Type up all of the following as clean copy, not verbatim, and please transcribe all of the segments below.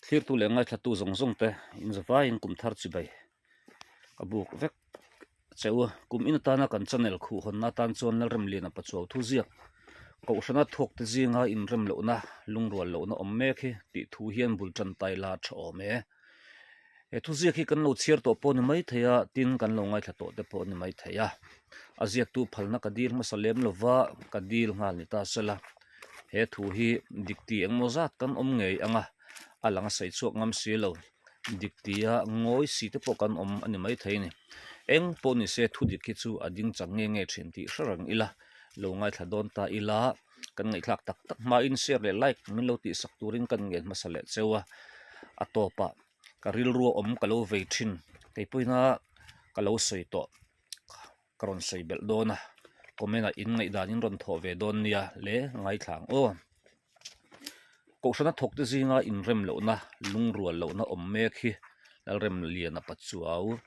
Thlirtu leh ngaithlatu zawng zawng te inzavaiin kum thar chibai ka buk vek cheu a. Kum in atana kan channel khuh hawnna atan chuan Lalremliana Pachuau thu ziak Kohhrana thawk te zinga inrem lohna lungrual lohna awm mek hi tih thu hian bul tan tai la tha awm e. He thu ziak hi kan lo chhiar tawh pawh a ni maithei a, tin kan lo ngaithla tawh te pawh a ni maithei a. A ziaktu phalna ka dil hmasa lem lova ka dil nghal ni ta sela. He thu hi dik ti engmaw zat kan awm ngei ang a, a lang a sawi chhuak ngam si lo. Dik tia ngawi si te pawh kan awm a ni maithei a ni. Eng pawh ni se thu dik hi chu a ding chang nge nge thin tih hre reng ila, lo ngaithla dawn ta ila, kan ngaihthlak tak tak hmain share leh like min lo tihsak turin kan ngen hmasa leh cheu a, a tawpah ka rilru a awm ka lo vei thin kei pawhin a ka lo sawi tawh. Ka rawn sawi belh dawn a, comment ah in ngaihdan in rawn thawh ve dawn nia le ngaithla ang aw. Kohhrana thawk te zinga inrem lohna, lungrual lohna awm mek hi Lalremliana Pachuau.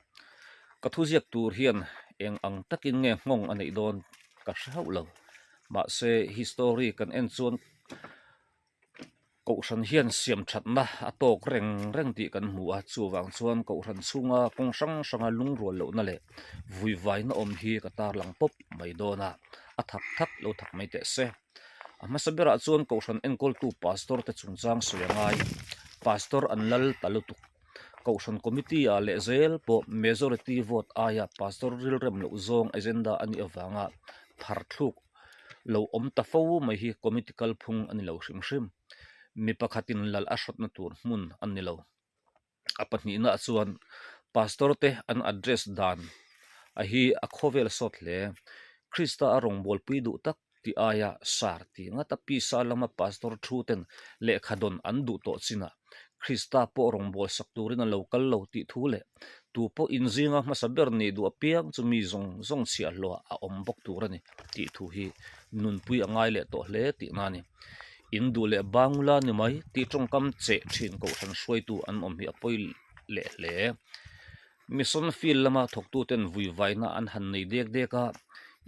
Ka thuziak tur hian eng ang takin nge nghawng a neih dawn ka hre hauh lo. Mahse history kan en chuan Kohhran hian siam thatna a tawk reng reng tih kan hmu a, chuvang chuan kohhran chhunga kawng hrang hranga lungrual lohna leh vuivaina awm hi ka tarlang pawp mai dawn a, a thak thak lo thak mai teh se. A hmasa berah chuan kohhran enkawltu pastor te chungchang sawi a ngai, pastor an lal ta lutuk. Kohhran committee ah leh zel pawh majority vote aia pastor rilrem loh zawng agenda a nih avanga phar thluk lo awm ta fo mai hi committee kalphung a ni lo hrim hrim. Mi pakhatin lal a hrawtna tur hmun a ni lo. A pahnihna ah chuan pastor te an address dan a hi a khawvel sawt hle. Krista a rawngbawlpui duh tak tih aia sar tih ngata pisa lama pastor thu ten lehkha dawn an duh tawh chinah Krista pawh rawngbawlsak turin a lo kal lo tih thu leh tu pawh inzinga hmasa ber nih duh apiang chu mi zawng zawng chhiahhlawh a awm bawk tur a ni tih thu hi nunpui a ngai leh tawh hle tihna a ni. In duh leh bangula ni mai tih tawngkam cheh thin kohhran hruaitu an awm hi a pawi leh hle. Mission field lama thawktuten vuivaina an han nei dek dek a,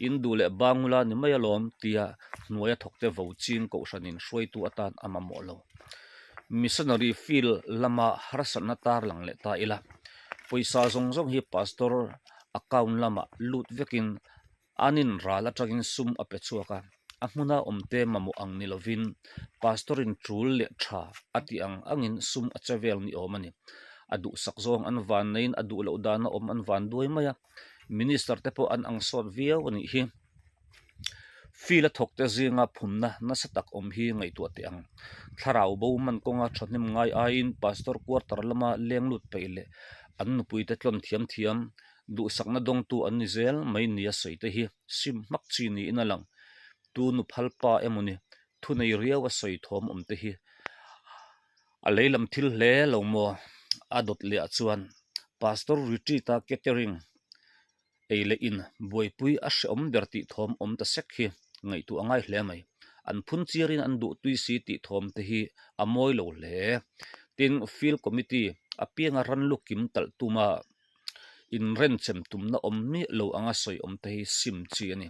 in duh leh bangula ni mai alawm tia hnuaia thawkte vo ching kohhranin hruaitu atan a mamawh lo. Missionary field lama harsatna tarlang leh ta ila, pawisa zawng zawng hi pastor account lamah lut vekin an inral atangin sum a pe chhuak a, a hmuna awmte mamawh ang ni lovin pastor-in tul leh tha a tih ang angin sum a che vel ni awm a ni. A duhsak zawng an van neiin a duh loh dana awm an van duai mai a, minister te pawh an ang sawt viau a nih hi. Field a thawkte zinga phunna nasa tak awm hi ngaihtuah teh ang. Thlarau bo man kawnga thahnem ngai aiin pastor quarter lama leng lut peih leh an nupuite tlawn thiam thiam Duhsakna dawngtu an ni zel mai nia sawi te hi sim hmak chi niin a lang. Tu nu phal pa emawni thunei riau a sawi thawm awm te hi a lei lam thil hle lo maw? A dawt leh ah chuan Pastor retreat a catering ei leh in buaipui a hrehawm ber tih thawm awm ta sek hi ngaihtuah a ngai hle mai. An phun chiarin an duh tui si tih thawm te hi a mawi lo hle. Tin, Field Committee apianga ran lu kim talh tuma inrenchem tumna awm miah lo anga sawi awm te hi sim chi a ni.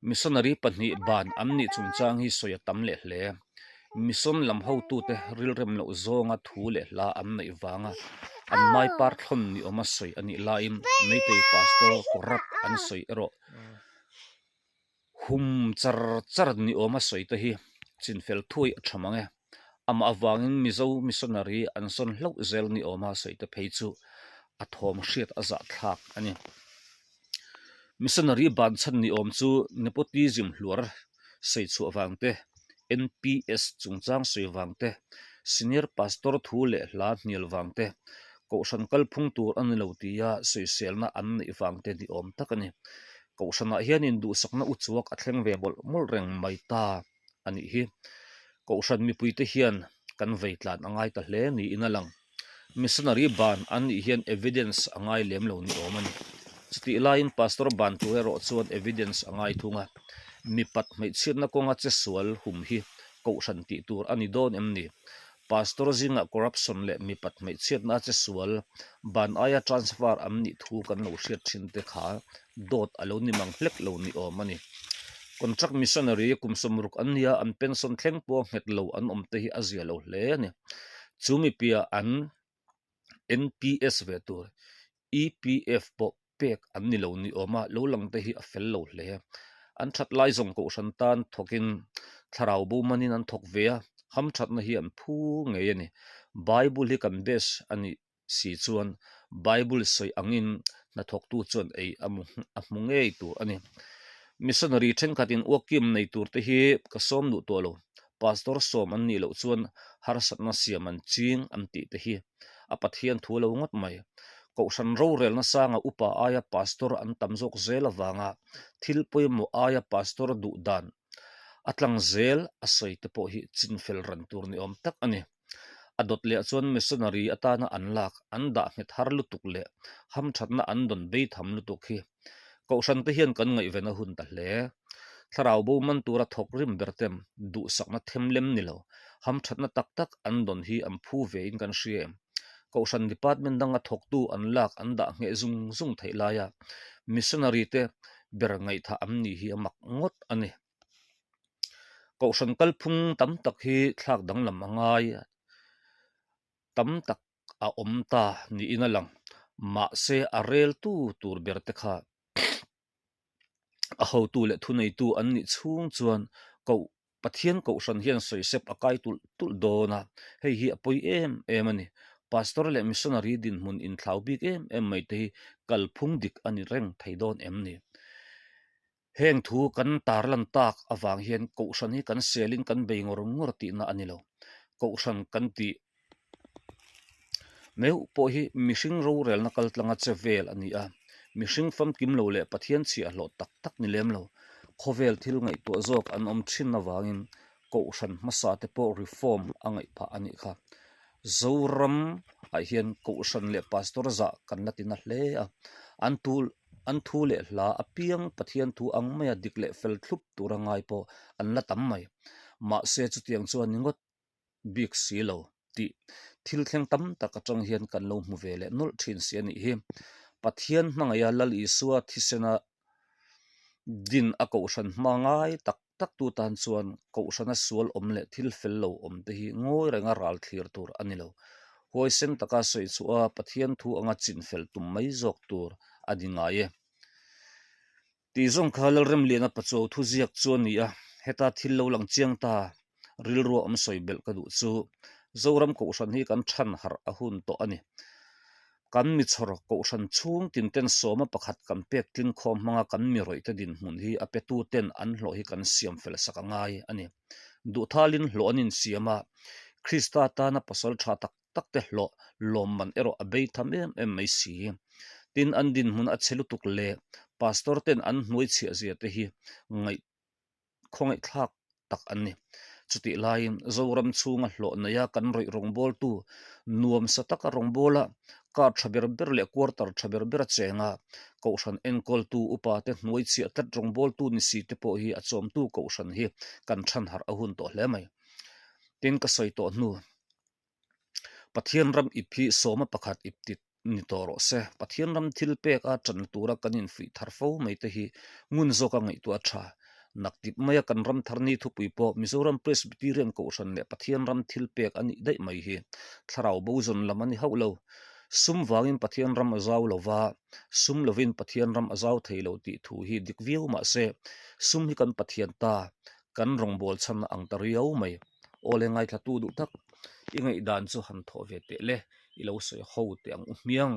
Missionary pahnih ban an nih chungchang hi sawi a tam leh hle. Mission lam hotute rilrem loh zawnga thu leh hla an neih vanga an mai par thlawn ni awma sawi a nih laiin Meitei Pastor corrupt an sawi erawh hum char char ni awma sawi te hi chinfel thuai a tha mang e. Amah avangin Mizo missionary an sawn hlauh zel ni awma sawi te phei chu a thawm hriat a zah thlak a ni. Missionary ban chhan ni awm chu nepotism hluar sawi chhuah vang te, NPS chungchang sawi vang te, senior pastor thu leh hla hnial vang te, kohhran kalphung tur a ni lo tia sawiselna an neih vang te ni awm tak a ni. Kohhranah hianin duhsakna uchuak a thleng ve mawlh mawlh reng mai ta. a nih hi. Kohhran mipuite hian kan vei tlan a ngai ta hle niin a lang. Missionary ban an nih hian evidence a ngai lem lo ni awm a ni. Chutih laiin Pastor ban tur erawh chuan evidence a ngai thung a. Mipat hmeichhiatna kawnga che sual hum hi kohhran tih tur a ni dawn em ni? Pastor zingah corruption leh mipat hmeichhiatna che sual ban aia transfer an nih thu kan lo hriat thin te kha dawt a lo ni mang hlek lo ni awm a ni. Contract missionary kum sawmruk an nia an pension thleng pawh nghet lo an awm te hi a zia lo hle a ni. Chu mi piah an NPS ve tur EPF pawh pek an ni lo ni awm a, lo lang te hi a fel lo hle. An that lai zawng kohhran tan thawkin thlarau bo manin an thawk ve a, hamthatna hi an phu ngei a ni. Bible hi kan base a nih si chuan Bible sawi angin hnathawktu chuan ei a hmu ngei tur a ni. Missionary thenkhatin uakim nei tur te hi ka sawm duh tawh lo. Pastor sawm an nih loh chuan harsatna siam an ching an tih te hi a Pathian thu lo ngawt mai. Kohhran rorelna sanga upa aia pastor an tam zawk zel avanga thil pawimawh aia pastor duh dan a tlang zel a sawi te pawh hi chinfel ran tur ni awm tak a ni. A dawt leh chuan missionary atana an lak an dah nghet har lutuk leh hamthatna an dawn bei tham lutuk hi Kohhran te hian kan ngaihven a hun ta hle. Thlarau bo man tura thawk rim ber tem duhsakna them lem ni lo, hamthatna tak tak an dawn hi an phu ve in kan hria em? Kohhran department danga thawktu an lak an dah ngheh zung zung theih laia missionary te ber ngaihthah an ni hi a mak ngawt a ni. Kohhran kalphung tam tak hi thlak danglam a ngai tam tak a awm ta niin a lang. Mahse a reltu tur ber te kha a hotu leh thuneitu an nih chhung chuan koh Pathian kohhran hian sawisep a kai tulh tulh dawn a, hei hi a pawi em em a ni. Pastor leh missionary dinhmun inthlau bik em em mai te hi kalphung dik a ni reng thei dawn em ni? Heng thu kan tarlan tak avang hian kohhran hi kan selin kan bei ngawr ngawr tihna a ni lo. Kohhran kan tih meuh pawh hi mihring rorelna kaltlanga che vel a ni a, mihring famkim lo leh Pathian chhiahhlawh tak tak ni lem lo. Khawvel thil ngaihtuah zawk an awm thin avangin kohhran hmasa te pawh reform a ngaih phah a nih kha. Zoram ah hian kohhran leh pastor zah kan la ti na hle a, an tu an thu leh hla apiang Pathian thu ang maia dik leh fel thlup tura ngai pawh an la tam mai. Mahse chutiang chuan ni ngawt bik si lo tih thil thleng tam tak atang hian kan lo hmu ve leh nawlh thin si a nih hi. Pathian hmangaih a Lal Isua thisena din a kohhran hma ngai tak tak tu tan chuan kohhrana sual awm leh thil fel lo awm te hi ngawi renga ral thlir tur a ni lo. Huaisen taka sawi chhuah a Pathian thu anga chinfel tum mai zawk tur a ni ngai e. Tih zawng kha Lalremliana Pachuau thu ziak chu a ni a, heta thil lo lang chiang ta rilrua awm sawi belh ka duh chu Zoram Kohhran hi kan than harh a hun tawh a ni. Kan mi chhawr Kohhran chhung tin ten sawma pakhat kan pek tling khawm hmanga kan mi rawih te dinhmun hi a petu ten an hlawh hi kan siam fel sak a ngai a ni. Duhthalin hlawh an insiam a, Krista tana pasal tha tak tak te hlawh lawmman erawh a bei tham em em mai si. Tin, an dinhmun a chhe lutuk leh pastor ten an hnuai chhiah zia te hi ngaih khawngaihthlak tak an ni. Chutih laiin Zoram chhunga hlawh neia kan rawih rawngbawltu nuamsa taka rawngbawla car tha ber ber leh quarter tha ber ber a cheng a, Kohhran enkawltu upa te hnuai chhiah tlat rawngbawltu ni si te pawh hi a chawmtu Kohhran hi kan thanharh a hun tawh hle mai. Tin, ka sawi tawh hnu. Pathian ram ip hi sawma pakhat ip tit ni tawh rawh se. Pathian ram thil pek a tanna tura kan infuih thar fo mai te hi ngun zawka ngaihtuah a tha. Naktip maia kan ram thar ni thupui pawh Mizoram Presbyterian Kohhran leh Pathian ram thil pek a nih daih mai hi thlarau bo zawn lam a ni hauh lo. Sum vangin Pathian ram a zau lo va, sum lovin Pathian ram a zau thei lo tih thu hi dik viau mah se, sum hi kan Pathian ta, kan rawngbâwl chhanna ang ta riau mai. Aw le ngaithla tu duh tak, i ngaihdan chu han thawh ve teh le, i lo sawi ho teh ang u hmiang.